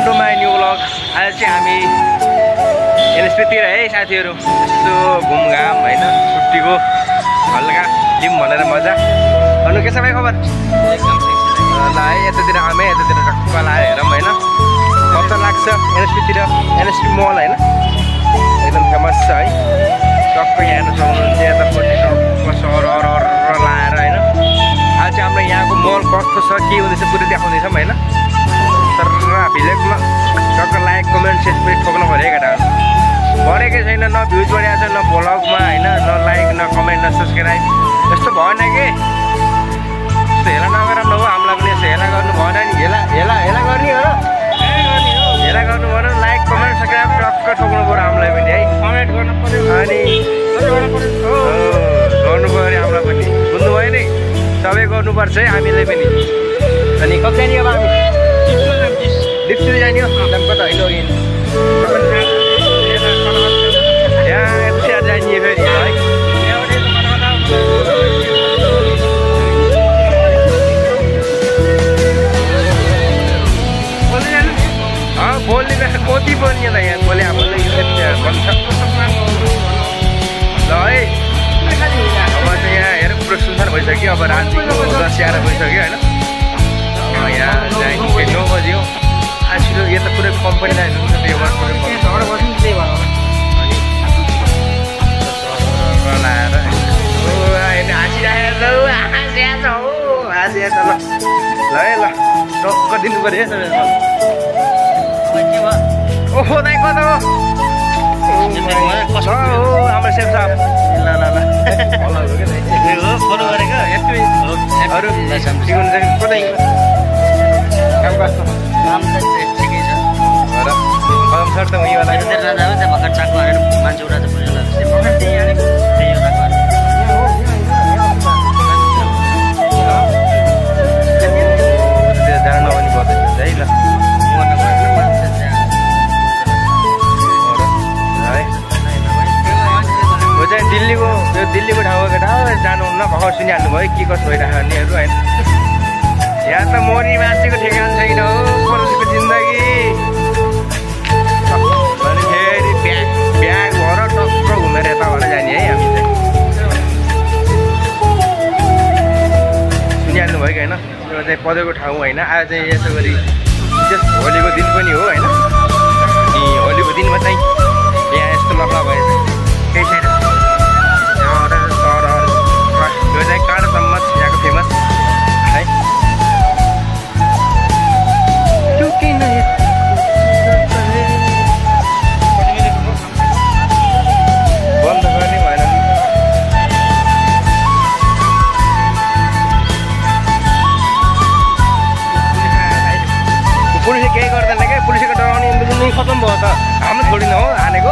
To my new blog. आज चाहिँ हामी एनएसपीतिर है साथीहरू यस्तो घुमघाम होइन छुट्टीको हल्का लिउँ भनेर मजा। भन्नु के छ भाइ खबर? ल है यतातिर आमे यतातिर टक्क लाएर हेरौँ होइन कस्तो लाग्छ एनएसपीतिर। एनएसपी मल होइन एकदम फेमस छ है। टक्क यहाँ हेर्नु सक्नुहुन्छ यतापट्टि टक्क सहर लाएर होइन। आज चाहिँ हाम्रो यहाँको मल कस्तो छ के हुँदैछ पुरै देखाउँदैछौँ होइन। तर भिलेजमा टक्क लाइक कमेन्ट सेयर पनि ठोक्नु पऱ्यो केटाहरू। बढेकै छैन न भ्युज बढेको छ न ब्लगमा होइन न लाइक न कमेन्ट न सब्सक्राइब यस्तो भएन कि। यस्तो हेला नगएर न हो हामीलाई पनि यस्तो हेला गर्नु भएन नि। हेला हेला हेला गर्ने हो र हेला गर्नु भएन। लाइक कमेन्ट सब्सक्राइब टक्क ठोक्नु पऱ्यो हामीलाई पनि है। कमेन्ट गर्नु पऱ्यो अनि गर्नु पऱ्यो हामीलाई पनि। बुझ्नुभयो नि सबै गर्नुपर्छ है हामीले पनि। अनि कति जाने अब हामी डिप्सुल जाने हो कता होइन यहाँ यता जाने फेरि है। बोल्ने कति बोल्ने त यहाँ बोले हामीले भन्छ ल है। अब चाहिँ यहाँ हेर पुरो सुनसान भइसक्यो। अब रातिको 10-11 भइसक्यो होइन। यहाँ जाने 9 बज्यो। आज यो त पुरै कम्पनीलाई हेर्नुहुन्छ त्यो लाएर हाँसिरहेको ल है ल टक्क दिनु पऱ्यो ओहो दाइ कता हो हाम्रो सेफ साहब। ल ल ल फलो गरेको अरू ठिक हुन्छ कतै काम कस्तो काम त ठिकै छ र कदम सर त उयो होला भर्खर चाकु हानेर मान्छे उडा त पुरै भर्खर त्यही हानेको त्यही हो चाकु हानेर जान नभनी पर्दैन है। ल चाहिँ दिल्लीको यो दिल्लीको ठाउँको केटा जानुहुन्न भर्खर सुनिहाल्नु भयो के कसो भइरहेको भन्नेहरू होइन। यहाँ त मरि मान्छेको ठेगान छैन हो पुलिसको जिन्दगी। अनि फेरि ब्याग भएर टक्क घुमेर यताबाट जाने है हामी चाहिँ। सुनिहाल्नु भयो कि होइन यो चाहिँ पदेको ठाउँ होइन। आज चाहिँ यसो गरी होलीको दिन पनि हो होइन। अनि होलीको दिनमा चाहिँ यहाँ यस्तो लफडा भएछ केही छैन। यो चाहिँ काँडा चम्मच यहाँको फेमस है। बन्द गर्ने भएन पुलिसले केही गर्दैन क्या। पुलिसको डराउने खतम भयो त हाम्रो छोडिन हो हानेको।